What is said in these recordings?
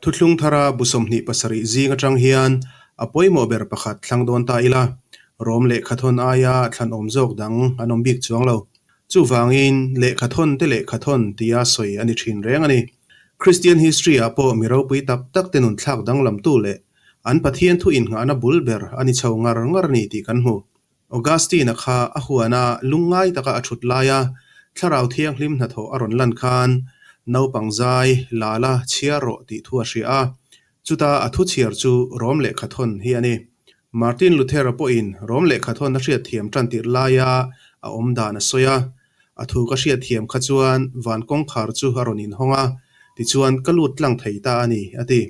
Thuthlung thara bu 27 zing atang hian a pawimawh ber pakhat thlang dawn ta ila, Rom lehkhathawn aia thlanawm zawk dang an awm bik chuang lo. Chuvangin, lehkhathawn te lehkhathawn tia sawi a ni thin reng a ni. Christian history ah pawh mi ropui tak tak te nun thlak danglamtu leh an Pathian thu innghahna bul ber a ni chho ngar ngar a ni tih kan hmu. Augustine-a kha a huana lungngai taka a thut laia Thlarau Thianghlim hnathawh a rawn lan khan, Naupang zai, Lala, chhiar rawh tih thu a hria a. Chuta a thu chhiar chu Rom lehkhathawn hi a ni. Martin Luther-a pawhin Rom lehkhathawn a hriatthiam tan tirh laia a awm dan a sawi a. A thu ka hriatthiam kha chuan van kawngkhar chu a rawn inhawng a, tichuan ka lut tlang thei ta a ni, a ti.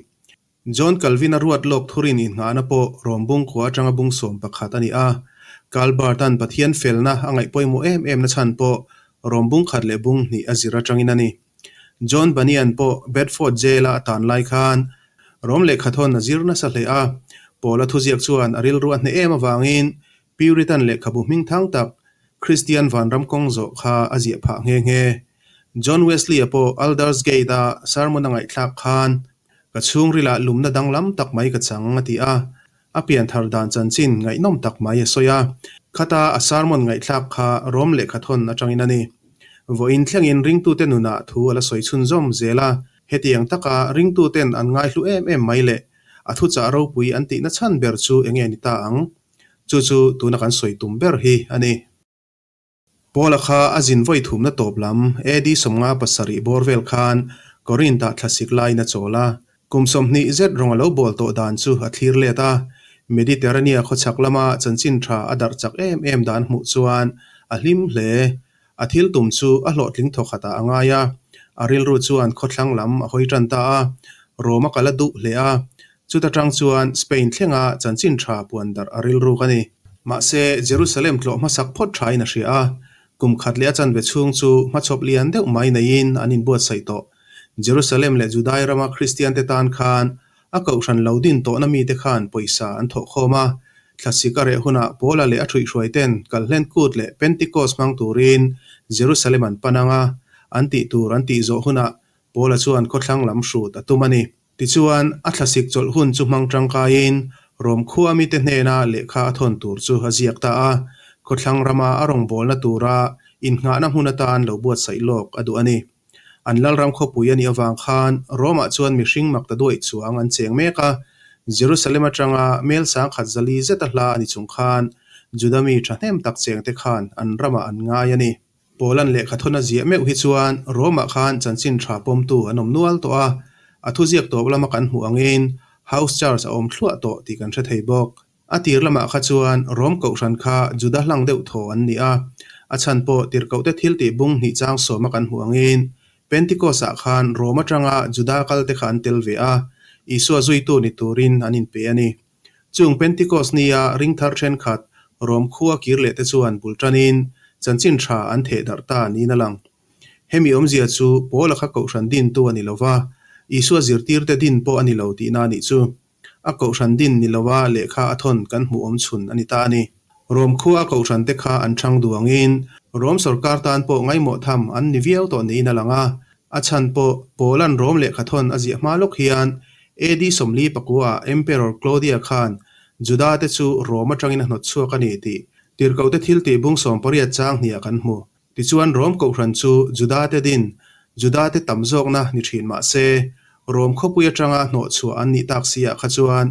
John Calvin-a ruat lawk thurin inngahna pawh Rom bung khua atanga bung 11 a ni a. Karl Barth-a'n Pathian felna a ngaih pawimawh em em na chhan pawh Rom bung khat leh bung hnih a zir atangin a ni. John Bunyan pawh Bedford Jail-a a tan lai khan Rom lehkhathawn a zir nasa hle a. Paula thuziak chuan a rilru a hneh em avangin Puritan lehkhabu hming thang tak Kristian vanram kawng zawh kha a ziah phah nghe nghe. John Wesley-a pawh Aldersgate-a sermon a ngaihthlak khan Ka chhungrilah lumna danglam tak mai ka chang, a ti a. A pianthar dan chanchin ngaihnawm tak mai a sawi a. Khata a sermon ngaihthlak kha Rom lehkhathawn atangin a ni. Vawiin thlengin ringtute nunah thu a la sawi chhunzawm zel a. Hetiang taka ringtuten an ngaihlu em em mai leh a thuchah ropui an tihna chhan ber chu enge ni ta ang? Chu chu tuna kan sawi tum ber hi a ni. Paula kha a zin vawi thumna tawp lam AD 57 bawr vel khan Corinth-ah thlasik laiin a chawl a. Kum 20 zet rawng a lo bawl tawh dan chu a thlir let a. Mediterranea khawchhak lama chanchin tha a darh chak em em dan hmuh chuan a hlim hle. A thil tum chu a hlawhtling thawkhatah a ngai a. A rilru chuan khawthlang lam a hawi tan ta a. Rome a kal a duh hle a. Chuta tang chuan Spain thlenga chanchin tha puan darh a rilruk a ni. Mahse, Jerusalem tlawh hmasak phawt thain a hria a, kum khat leh a chanve chhung chu hmachhawp lian deuh mai neiin an inbuatsaih tawh. Jerusalem leh Judai rama Kristiante tan khan a kohhran lo din tawhna mite khan pawisa an thawh khawm a, thlasik a reh hunah Paula leh a ṭhuihhruaiten Kalhlen Kut leh Pentecost hmang turin Jerusalem an pan ang a, an tih tur an tih zawh hunah Paula chuan khawthlang lam hrut a tum a ni. Tichuan, a thlasik chawlh hun chu hmang tangkaiin Rom khua mite hnena lehkha a thawn tur chu a ziak ta a, khawthlang rama a rawngbawlna tura innghahna hmun atan lo buatsaih lawk a duh a ni. An lalram khawpui a nih avang khan Romah chuan mihring mak ta duaih chuang an cheng mek a, Jerusalem atanga mel 1400 zeta hla a ni chung khan Juda mi thahnem tak chengte khan an ramah an ngai a ni. Poland lehkhathawn a ziah meuh hi chuan Rome-ah khan chanchin tha pawmtu an awm nual tawh a, a thuziak tawp lama kan hmuh angin House Church a awm thluah tawh tih kan hre thei bawk. A tir lamah kha chuan Rome kohhran kha Juda hlang deuh thaw an ni a, a chhan pawh tirhkohte thil tih bung hnih chang sawma kan hmuh angin Pentecost-ah khan Rome atanga Juda kalte kha an tel ve a, Isua zuitu ni turin an inpe a ni. Chung Pentecost nia ringthar thenkhat Rom khua kir leh te chuan bul tanin chanchin tha an theh darh ta niin a lang. Hemi awmzia chu Paula kha kohhran dintu a ni lo va, Isua zirtirte din pawh a ni lo tihna a nih chu. A kohhran din ni lova lehkha a thawn kan hmuh awm chhun a ni ta a ni. Rom khua a kohhran te kha an thang duangin Rom sorkar tan pawh ngaimawh tham an ni viau tawh niin a lang a, A chhan pawh Paula'n Rom lehkha thawn a ziah hma lawk hian AD 49 ah Emperor Claudia khan Juda te chu Rom atangin a hnawt chhuak a ni tih tirhkohte thil tih bung 18 chang hniah kan hmu. Tichuan Rom kohhran chu Juda te din, Juda te tam zawkna ni thin mah se, Rom khawpui atanga hnawh chhuah an nih tak si ah kha chuan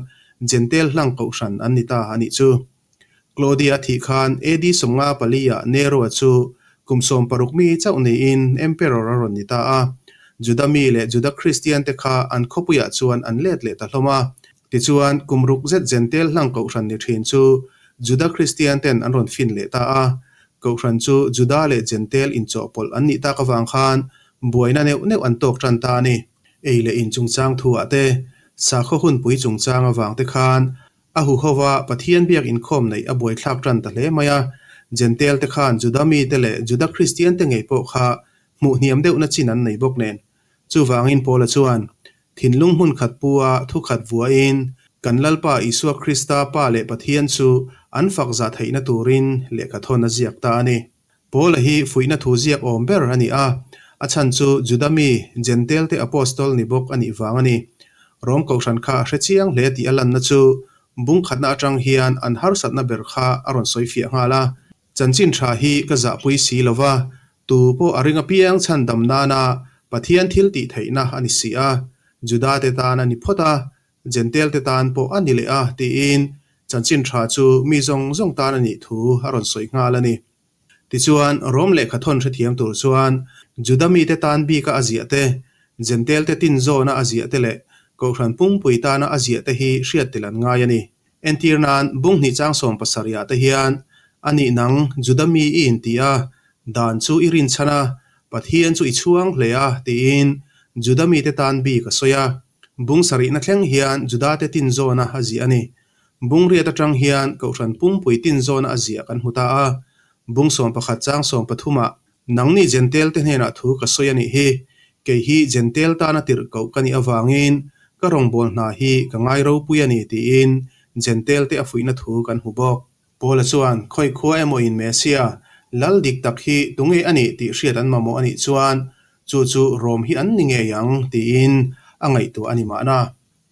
Jentail hlang kohhran an ni ta a nih chu. Claudia a thih khan AD 54 ah Nero-a chu kum 60 mi chauh niin Emperor a rawn ni ta a. Juda mi leh Juda Kristian te kha an khawpuiah chuan an let leh ta hlawm a. Tichuan, kum ruk zet Jentail hlang kohhran ni thin chu Juda Kristian ten an rawn fin leh ta a. Kohhran chu Juda leh Jentail inchawhpawlh an nih tak avang khan buaina neuh neuh an tawk tan ta a ni. Ei leh in chungchang thuah te, sakhaw hunpui chungchang avang te khan A huhova Pathian biak inkhawm neih a buaithlak tan ta hle mai a, Jentail te khan Juda mite leh Juda Kristian te ngei pawh kha hmuh hniam deuhna chin an nei bawk nen. Chuvangin Paula chuan, Thinlung hmun khat pu a thu khat vuahin kan Lalpa Isua Krista Pa leh Pathian chu an fak zah theihna turin lehkha thawn a ziak ta a ni. Paula hi fuihna thu ziak awm ber a ni a, a chhan chu Juda mi, Jentail te Apostol ni bawk a nih vang a ni. Rom Kohhran kha a hre chiang hle tih a lanna chu bung khatna atang hian an harsatna ber kha a rawn sawi fiah nghal a. Chanchin tha hi ka zahpui si lo va, tu pawh a ring apiang chhandam nana Pathian thil tih theihna a ni si a, Judate tan a ni phawt a, Jentail-te tan pawh a ni leh a, tiin chanchin tha chu mi zawng zawng tan a nih thu a rawn sawi nghal a ni. Tichuan, Rom lehkhathawn hrethiam tur chuan Juda mite tan bika a ziah te, Jentail-te tin zawna a ziah te leh Kohhran pumpui tana a ziah te hi hriat tel an ngai a ni. Entir nan, bung hnih chang 70 ah te hian, A nih nang, Juda mi i inti a, dan chu i rinchhan a, Pathian chu i chhuang hle a, tiin Juda mite tan bik a sawi a. Bung sarihna thleng hian Judate tin zawna a ziah a ni. Bung riat atang hian Kohhran pumpui tin zawna a ziah kan hmu ta a. Bung 11 chang 13 ah, Nangni Jentail te hnenah thu ka sawi a nih hi, kei hi Jentail tana tirh koh ka nih avangin ka rawngbâwl hna hi ka ngai ropui a ni tiin Jentail te a fuihna thu kan hmu bawk. Paula chuan, Khawi khua emaw in Messia, Lal dik tak hi tunge a nih tih hriat an mamawh a nih chuan chu chu Rom hi an ni ngei ang tiin a ngaihtuah a ni mahna.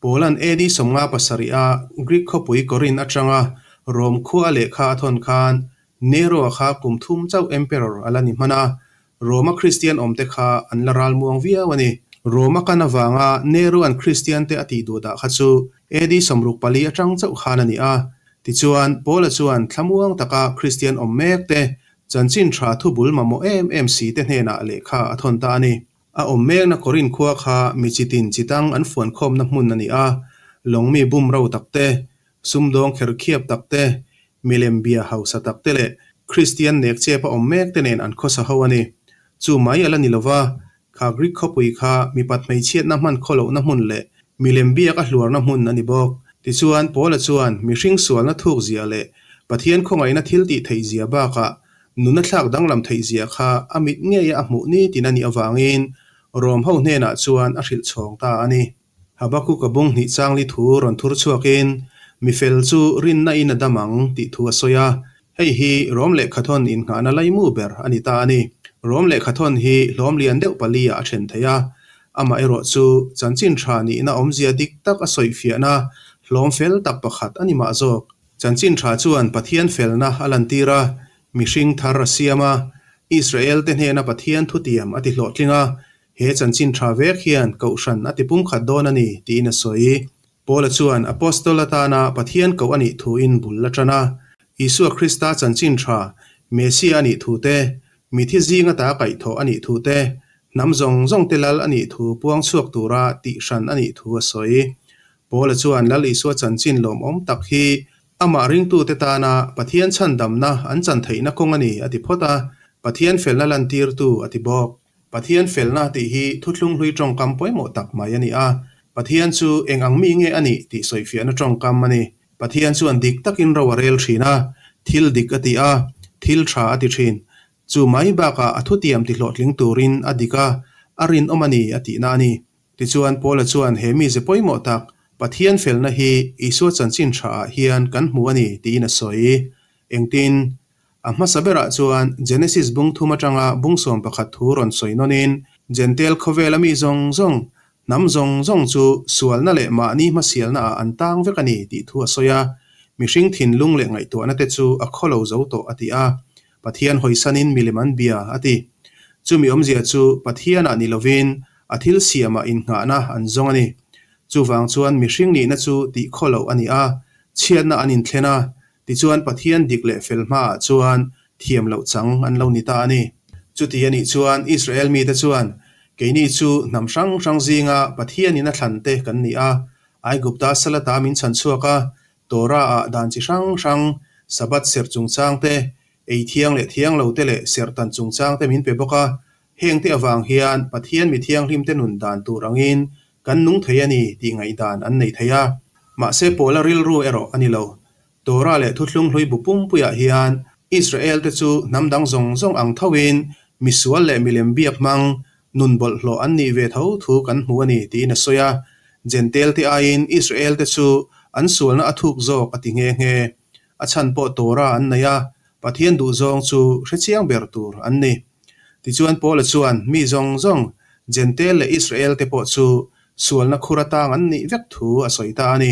Paula'n AD 57 a Greek khawpui Korinth atanga Rom khua a lehkha a thawn khan Nero-a kha kum thum chauh emperor a la ni hman a, Roma Kristian awmte kha an la ralmuang viau a ni. Roma kan avanga Nero-a'n Kristiante a tih duh dah kha chu AD 64 atang chauh khan a ni a. Tichuan, Paula chuan thlamuang taka Kristian awm mekte chanchin tha thubul mamawh em em si te hnenah lehkha a thawn ta a ni. A awm mekna Korinth khua kha mi chitin chitang an fuankhawmna hmun a ni a, lawng mi bum ro tak te, sumdawng kher khiap tak te, milem bia hausa tak te leh Kristian nek chep a awm mek te nen an khawsa ho a ni. Chu mai a la ni lova, kha Greek khawpui kha mipat hmeichhiatna hman khawlohna hmun leh milem biak a hluarna hmun a ni bawk. Tichuan, Paula chuan mihring sualna thuk zia leh Pathian khawngaihna thil tih theih zia bakah Nuna thlak danglam theih zia kha a mit ngeia a hmuh ni tin a nih avangin Rom ho hnenah chuan a hrilh chhawng ta a ni. Habakkuk a bung hnih changli thu rawn thur chhuakin, Mi fel chu rinna in a dam ang tih thu a sawi a. Hei hi Rom lehkhathawn innghahna laimu ber a ni ta a ni. Rom lehkhathawn hi hlawm lian deuh pali ah a then thei a. Amaherawh chu chanchin tha nihna awmzia dik tak a sawifiahna hlawm fel tak pakhat a ni mah zawk. Chanchin tha chuan Pathian felna a lantir a, mihring thar a siam a, Israel-te hnena Pathian thutiam a ti hlawhtling a, he chanchin tha vek hian Kohhran a ti pumkhat dawn a ni, tiin a sawi. Paula chuan Apostol atana Pathian koh a nih thuin bul a tan a, Isua Krista chanchin tha, Messia a nih thu te, mithi zing ata kaihthawh a nih thu te, hnam zawng zawngte lal a nih thu puang chhuak tura tihhran a nih thu a sawi. Paula chuan Lal Isua chanchin lawmawm tak hi amah ringtute tana Pathian chhandamna an chan theihna kawng a ni a ti phawt a, Pathian felna lantirtu a ti bawk. Pathian felna tih hi thuthlung hlui tawngkam pawimawh tak mai a ni a, Pathian chu eng ang mi nge a nih tih sawifiahna tawngkam a ni. Pathian chuan dik takin ro a rel thin a, thil dik a ti a, thil tha a ti thin. Chu mai bakah a thutiam tihlawhtling turin a dik a, a rinawm a ni a tihna a ni. Tichuan, Paula chuan he mize pawimawh tak, Pathian felna hi Isua chanchin thaah hian kan hmu a ni tiin a sawi. Engtin? A hmasa berah chuan Genesis bung thum atanga bung 11 thu rawn sawi nawnin, Jentail khawvela mi zawng zawng, hnam zawng zawng chu sualna leh mahni hmasialnaah an tang vek a ni tih thu a sawi a, mihring thinlung leh ngaihtuahna te chu a khawlo zo tawh a ti a. Pathian hawisanin milem an bia a ti. Chumi awmzia chu Pathianah ni lovin a thil siamah innghahna an zawng a ni. Chuvang chuan mihring nihna chu tih khaw loh a ni a, chhiatna an inthlen a, tichuan Pathian dik leh fel hmaah chuan thiam loh chang an lo ni ta a ni. Chuti a nih chuan Israel mite chuan, Keini chu hnam hrang hrang zinga Pathianin a thlante kan ni a, Aigupta salata min chhan chhuak a, Torah-ah dan chi hrang hrang, Sabbath serh chungchang te, ei thiang leh thiang lo te leh serh tan chungchang te min pe bawk a, Hengte avang hian Pathian mi thianghlimte nun dan tur angin kan nung thei a ni tih ngaihdan an nei thei a. Mahse Paula rilru erawh a ni lo. Torah leh Thuthlung hlui bu pumpuiah hian Israelte chu hnam dang zawng zawng ang thoin misual leh milem biak hmang nun bawlhhlawh an nih ve tho thu kan hmu a ni tiin a sawi a. Jentail-te aiin Israelte chu an sualna a thuk zawk a ti nghe nghe. A chhan pawh Torah an nei a, Pathian duhzawng chu hrechiang ber tur an ni. Tichuan Paula chuan mi zawng zawng, Jentail leh Israel te pawh chu sualna khur atang an nih vek thu a sawi ta a ni.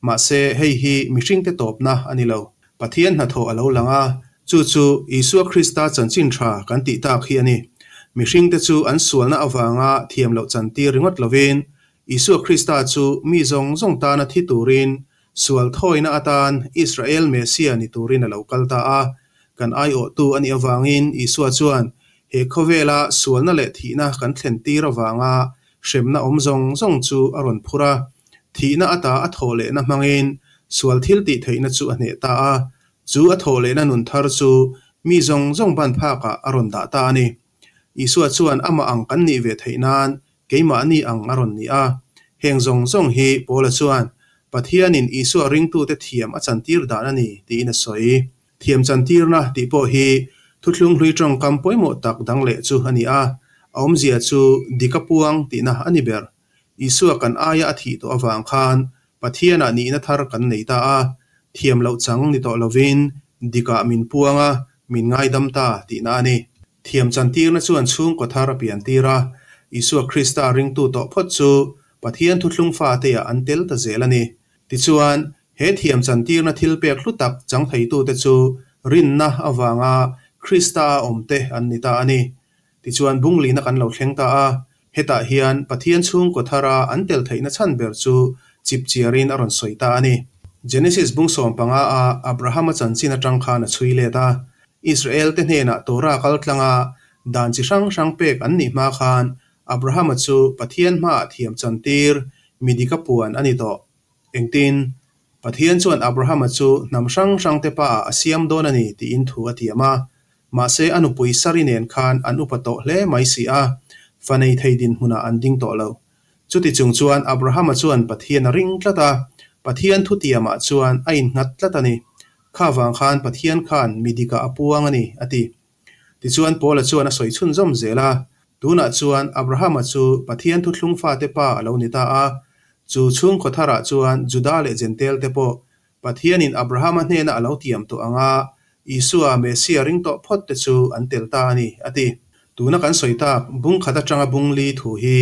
Mahse, hei hi mihringte tawpna a ni lo. Pathian hnathawh a lo lang a, chu chu Isua Krista chanchin tha kan tih tak hi a ni. Mihringte chu an sualna avanga thiam loh chantir ringawt lovin, Isua Krista chu mi zawng zawng tana thi turin, sual thawina atan Israel Messia ni turin a lo kal ta a. Kan aiawhtu a nih avangin Isua chuan he khawvela sualna leh thihna kan thlen tir avanga hremna awm zawng zawng chu a rawn phur a, thihna ata a thawh lehna hmangin sual thil tih theihna chu a hneh ta a, chu a thawh lehna nun thar chu mi zawng zawng ban phakah a rawn dah ta a ni. Isua chuan amah ang kan nih ve theih nan keimahni ang a rawn ni a. Heng zawng zawng hi Paula chuan Pathianin Isua ringtute thiam a chantir dan a ni tiin a sawi. Thiam chantirna tih pawh hi thuthlung hlui tawngkam pawimawh tak dang leh chu a ni a, a awmzia chu dik a puang tihna a ni ber. Isua kan aia a thih tawh avang khan Pathianah nihna thar kan nei ta a, thiam loh chang ni tawh lovin dikah min puang a, min ngaidam ta tihna a ni. Thiam chantirna chuan chhungkaw thar a piantir a, Isua Krista ringtu tawh phawt chu Pathian thuthlung fateah an tel ta zel a ni. Tichuan, he thiam chantirna thil pek hlu tak chang theitute chu rinna avanga Krista-a awmte an ni ta a ni. Tichuan, bunglihna kan lo thleng ta a, hetah hian Pathian chhungkaw thara an tel theihna chhan ber chu chipchiarin a rawn sawi ta a ni. Genesis bung sawmpanga-a Abrahama chanchin atang khan a chhui let a, Israel-te hnenah Torah kal tlanga dan chi hrang hrang pek an nih hma khan Abrahama chu Pathian hmaah thiam chantir mi dik a puan a ni tawh. Engtin? Pathian chuan Abrahama chu hnam hrang hrangte paah a siam dawn a ni tiin thu a tiam a. Mahse a nupui Sari nen khan an upa tawh hle mai si a, fa nei thei dinhmunah an ding tawh lo. Chuti chung chuan Abrahama chuan Pathian a ring tlat a, Pathian thutiamah chuan a innghat tlat a ni. Kha vang khan Pathian khan mi dikah a puang a ni, a ti. Tichuan Paula chuan a sawi chhunzawm zel a, Tunah chuan Abrahama chu Pathian thuthlung fate pa a lo ni ta a, chu chhungkaw tharah chuan Juda leh Jentail te pawh Pathianin Abrahama hnena a lo tiam tawh ang a, Isua, Messia ring tawh phawt te chu an tel ta a ni, a ti. Tuna kan sawi tak bung khat atanga bung li thu hi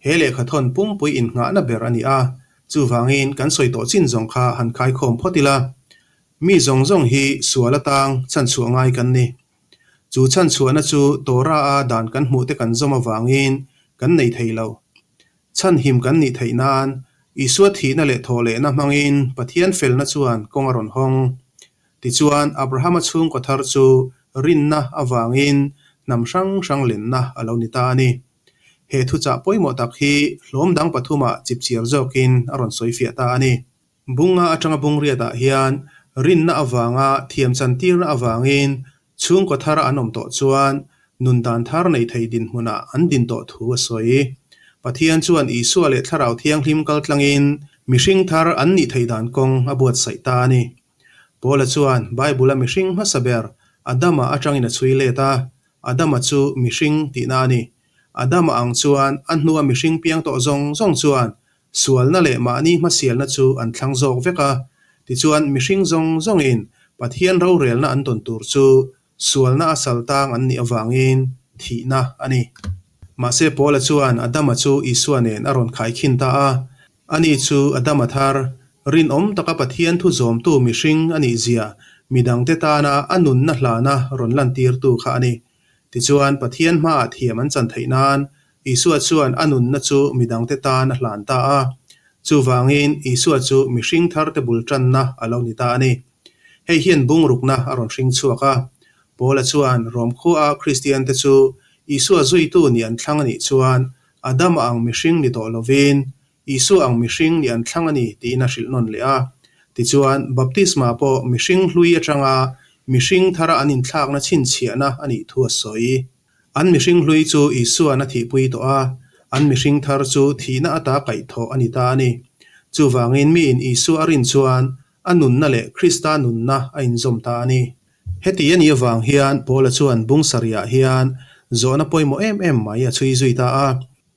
he lehkhathawn pumpui innghahna ber a ni a, chuvangin kan sawi tawh chin zawng kha han khaikhawm phawt ila. Mi zawng zawng hi sual atang chhanchhuah ngai kan ni. Chu chhanchhuahna chu Torah-a dan kan hmuhte kan zawm avangin kan nei thei lo. Chhanhim kan nih theih nan Isua thihna leh thawhlehna hmangin Pathian felna chuan kawng a rawn hawng. Tichuan, Abrahama chhungkaw thar chu rinna avangin hnam hrang hrang lenna a lo ni ta a ni. He thuchah pawimawh tak hi hlawm dang pathumah chipchiar zawkin a rawn sawifiah ta a ni. Bunga atanga bungriatah hian rinna avanga thiamchantirna avangin chhungkaw thara an awm tawh chuan nun dan thar nei thei dinhmunah an din tawh thu a sawi. Pathian chuan Isua leh Thlarau Thianghlim kaltlangin mihring thar an nih theih dan kawng a buatsaih ta a ni. Paula chuan Bible-a mihring hmasa ber Adama atangin a chhui let a, Adama chu mihring tihna a ni. Adama ang chuan a hnua mihring piang tawh zawng zawng chuan Sualna leh mahni hmasialna chu an thlang zawk vek a, tichuan mihring zawng zawngin Pathian rorelna an tawn tur chu sualna a sal tang an nih avangin thihna a ni. Mahse Paula chuan Adama chu Isua nen a rawn khaikhin ta a, ani chu Adama thar, rinawm taka Pathian thu zawmtu mihring a nih zia midangte tana a nunna hlana rawn lantirtu kha a ni. Tichuan Pathian hmaah thiam an chan theih nan Isua chuan a nunna chu midangte tan a hlan ta a. Chuvangin, Isua chu mihring tharte bul tanna a lo ni ta a ni. Hei hian bungrukna a rawn hring chhuak a. Paula chuan Rom khuaa Kristiante chu Isua zuitu nih an thlang a nih chuan Adama ang mihring ni tawh lovin Isua ang mihring nih an thlang a ni tiin a hrilh nawn leh a. Tichuan, baptisma pawh mihring hlui atanga mihring thara an inthlakna chhinchhiahna a nih thu a sawi. An mihring hlui chu Isua'n a thihpui tawh a, an mihring thar chu thihna ata kaihthawh a ni ta a ni. Chuvangin miin Isua a rin chuan a nunna leh Krista nunna a inzawm ta a ni. Heti a nih avang hian Paula chuan bung sarihah hian zawhna pawimawh em em mai a chhui zui ta a.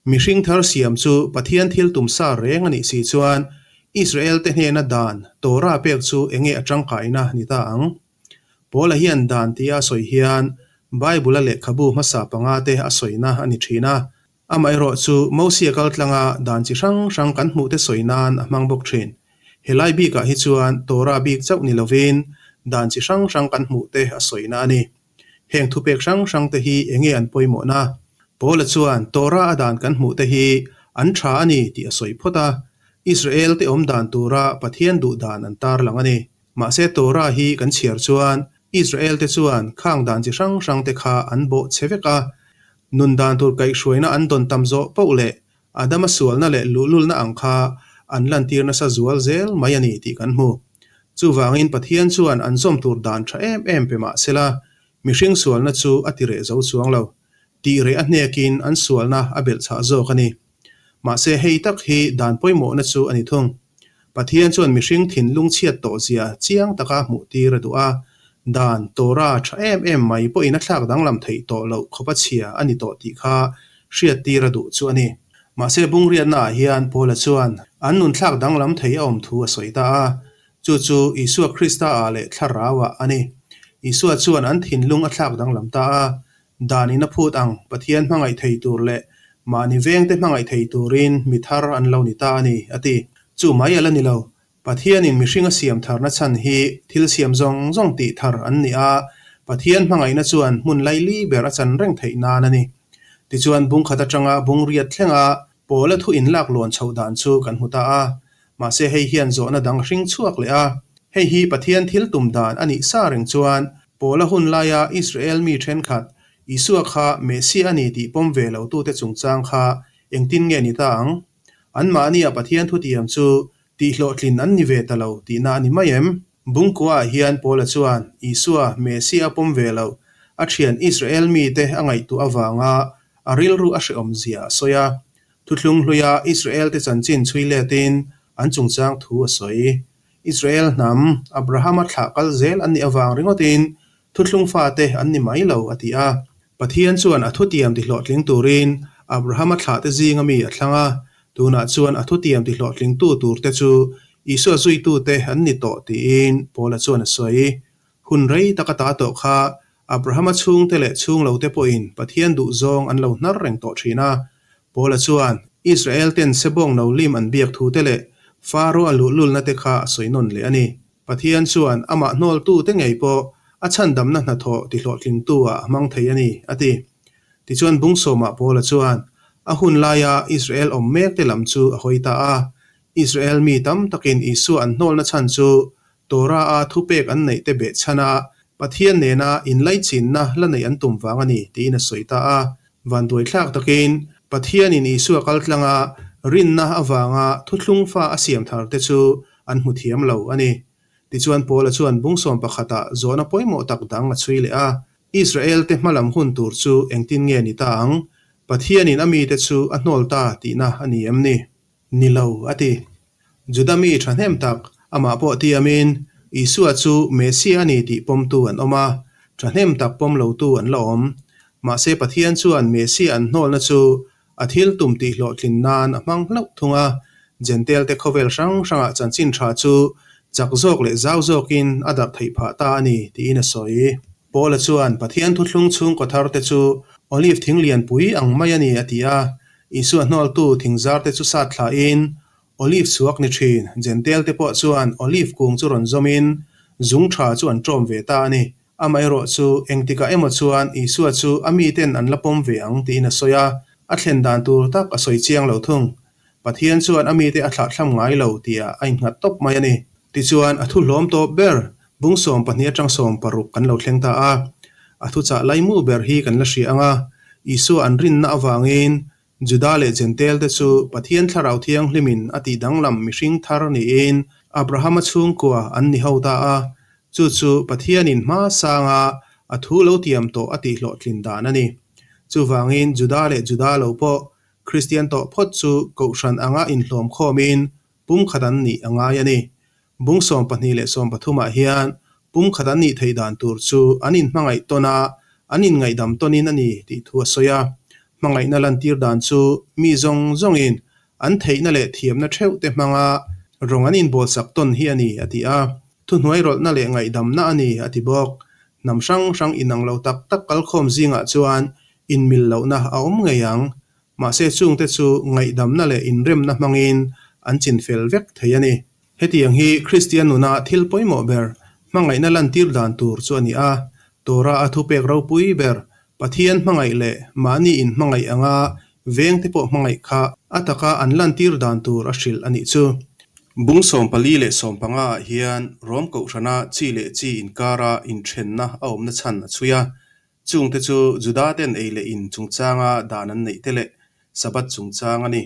Mihring thar siam chu Pathian thil tum sa reng a nih si chuan Israel-te hnena dan, Torah pek chu enge a tangkaina ni ta ang? Paula hian dan tia a sawi hian Bible-a lehkhabu hmasa panga te a sawina a ni thin a. Amaherawhchu, Mosia kaltlanga dan chi hrang hrang kan hmuhte sawi nan a hmang bawk thin. Helai bikah hi chuan Torah bik chauh ni lovin dan chi hrang hrang kan hmuhte a sawina a ni. Heng thupek hrang hrangte hi enge an pawimawhna? Paula chuan Torah a dan kan hmuhte hi an tha a ni tih a sawi phawt a, Israel te awm dan tura Pathian duh dan an tarlang a ni. Mahse Torah hi kan chhiar chuan Israel te chuan khang dan chi hrang hrangte kha an bawh che vek a, nun dan tur kaihhruaina an dawn tam zawh poh leh Adama sualna leh luhlulna ang kha an lantir nasa zual zel mai a ni tih kan hmu. Chuvangin Pathian chuan an zawm tur dan tha em em pe mah sela, mihring sualna chu a ti reh zo chuang lo. Tih reh a hnekin an sualna a belhchhah zawk a ni. Mahse hei tak hi dan pawimawhna chu a ni thung. Pathian chuan mihring thinlung chhiat tawh zia chiang taka hmuh tir a duh a, dan, Torah, tha em em mai pawhin a thlak danglam theih tawh loh khawpa chhia a ni tawh tih kha hriat tir a duh chu a ni. Mahse bungriatna ah hian Paula chuan an nun thlak danglam thei a awm thu a sawi ta a, chu chu Isua Krista ah leh Thlarau ah a ni. Isua chuan an thinlung a thlak danglam ta a, Dan in a phut ang, Pathian hmangaih thei tur leh mahni vengte hmangaih thei turin mi thar an lo ni ta a ni, a ti. Chu mai a la ni lo. Pathianin mihring a siam tharna chhan hi thil siam zawng zawng tih thar an ni a, Pathian hmangaihna chuan hmun laili ber a chan reng theih nan a ni. Tichuan bungkhat atanga bungriat thlenga Pawla thu inlak luan chhoh dan chu kan hmu ta a. Mahse hei hian zawhna dang hring chhuak leh a. Hei hi Pathian thil tum dan a nih sa reng chuan Pawla hun laia Israel mi thenkhat Isua kha Messiah a ni tih pawm ve lo tute chungchang kha engtin nge ni ta ang? Anmahnia Pathian thutiam chu tihhlawhtlin an ni ve ta lo tihna a ni mai em? Bungkuaah hian Paula chuan Isua Messiah a pawm ve lo, a thian Israel mite a ngaihtuah avanga a rilru a hrehawm zia a sawi a. Thuthlung hluia Israel-te chanchin chhui letin an chungchang thu a sawi. Israel hnam, Abrahama thlah kal zel an nih avang ringawtin thuthlung fate an ni mai lo, a ti a. Pathian chuan a thutiam tihlawhtling turin Abrahama thlahte zinga mi a thlang a, tunah chuan a thutiam tihlawhtlingtu turte chu Isua zuitute an ni tawh tiin Paula chuan a sawi. Hun rei taka ta tawh kha Abrahama chhungte leh chhunglote pawhin Pathian duhzawng an lo hnar reng tawh thin a. Paula chuan Israel ten sebawng no lim an biak thute leh Faro a luhlulna te kha a sawi nawn leh a ni. Pathian chuan amah hnawltute ngei pawh a chhandamna hnathawh tihlawhtlingtu ah a hmang thei a ni, a ti. Tichuan Bungsawmah Paula chuan a hun laia Israel awm mekte lam chu a hawi ta a. Israel mi tam takin Isua an hnawlna chhan chu Torah-a thupek an neih te behchhan a, Pathian nena inlaichinna la neih an tum vang a ni, tiin a sawi ta a. Vanduaithlak takin, Pathianin Isua kaltlanga rinna avanga thuthlung fa a siam thar te chu an hmu thiam lo a ni. Tichuan Paula chuan bungsawm pakhatah zawhna pawimawh tak dang a chhui leh a, Israel-te hmalam hun tur chu engtin nge ni ta ang? Pathianin a mite chu a hnawl ta tihna a ni em ni? Ni lo, a ti. Juda mi thahnem tak, amah pawh tiamin, Isua chu Messiah a ni tih pawmtu an awm a, thahnem tak pawm lotu an la awm. Mahse Pathian chuan Messiah an hnawlna chu a thil tum tih hlawhtlin nan a hmang hlauh thung a, Jentail-te khawvel hrang hrangah chanchin tha chu chak zawk leh zau zawkin a darh theih phah ta a ni, tiin a sawi. Paula chuan Pathian thuthlung chhungkaw tharte chu olive thing lianpui ang mai a ni, a ti a. Isua hnawltu thingzarte chu sat thlain Olive chhuak ni thin, Jentail te pawh chuan olive kung chu rawn zawmin zung tha chu an ṭawm ve ta a ni. Amaherawh chu engtikah emaw chuan Isua chu a miten an la pawm ve ang tiin a sawi a, a thlen dan tur tak a sawi chiang lo thung. Pathian chuan a mite a thlahthlam ngai lo tihah a innghat tawp mai a ni. Tichuan a thu hlawm tawp ber, bung 12 atang 16 kan lo thleng ta a. A thuchah laimu ber hi kan la hria ang a, Isua an rinna avangin Juda leh Jentail te chu Pathian Thlarau Thianghlimin a tih danglam mihring thar niin Abrahama chhungkua an ni ho ta a, chu chu Pathianin hma sanga a thu lo tiam tawh a tihhlawhtlin dan a ni. Chuvangin Juda leh Juda lo pawh Kristian tawh phawt chu Kohhran anga inhlawm khawmin pumkhat an nih a ngai a ni. Bung 12 leh 13 ah hian pumkhat an nih theih dan tur chu an inhmangaih tawn a, an inngaihdam tawnin a ni tih thu a sawi a. Hmangaihna lantir dan chu mi zawng zawngin an theihna leh thiamna theuh te hmanga rawng an inbawlsak tawn hi a ni a ti a. Thuhnuairawlhna leh ngaihdamna a ni a ti bawk. Hnam hrang hrang inang lo tak tak kalkhawm zingah chuan inmil lohna a awm ngei ang. Mahse chungte chu ngaihdamna leh inremna hmangin an chinfel vek thei a ni. Hetiang hi Kristian nuna thil pawimawh ber, hmangaihna lantir dan tur chu a ni a. Torah a thupek ropui ber, Pathian hmangaih leh mahni inhmangaih anga vengte pawh hmangaih kha a taka an lantir dan tur a hrilh a nih chu. Bung 14 leh 15 ah hian Rom Kohhrana chi leh chi inkara inthenna a awmna chhan a chhui a. Chungte chu Judaten ei leh in chungchanga dan an neih te leh Sabbath chungchang a ni.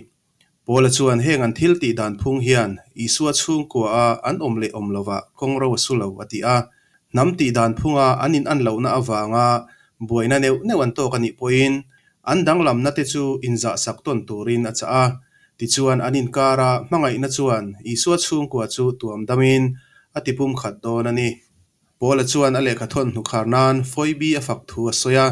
Paula chuan heng an thil tih dan phung hian Isua chhungkua a an awm leh awm lovah kawng ro a su lo a ti a. Hnam tih dan phunga an in an lohna avanga buaina neuh neuh an tawk a nih pawhin an danglamna te chu inzahsak tawn turin a chah a. Tichuan an inkara hmangaihna chuan Isua chhungkua chu tuam damin a ti pumkhat dawn a ni. Paula chuan a lehkha thawn hnukhar nan Foibi a fak thu a sawi a.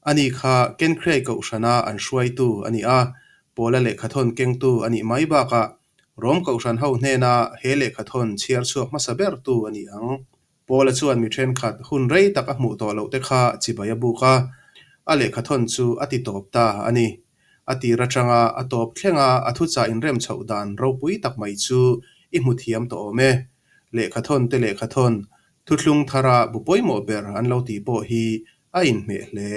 Ani kha Kenkhrei Kohhrana an hruaitu a ni a, Paula lehkhathawn kengtu a nih mai bakah Rom Kohhran ho hnena he lehkhathawn chhiar chhuak hmasa bertu a ni ang. Paula chuan mi thenkhat hun rei tak a hmuh tawh loh te kha chibai a buk a, a lehkhathawn chu a ti tawp ta a ni. A tir atanga a tawp thlenga a thuchah inrem chhoh dan ropui tak mai chu i hmu thiam tawh awm e. Lehkhathawn te lehkhathawn, thuthlung thara bu pawimawh ber an lo tih pawh hi a inhmeh hle.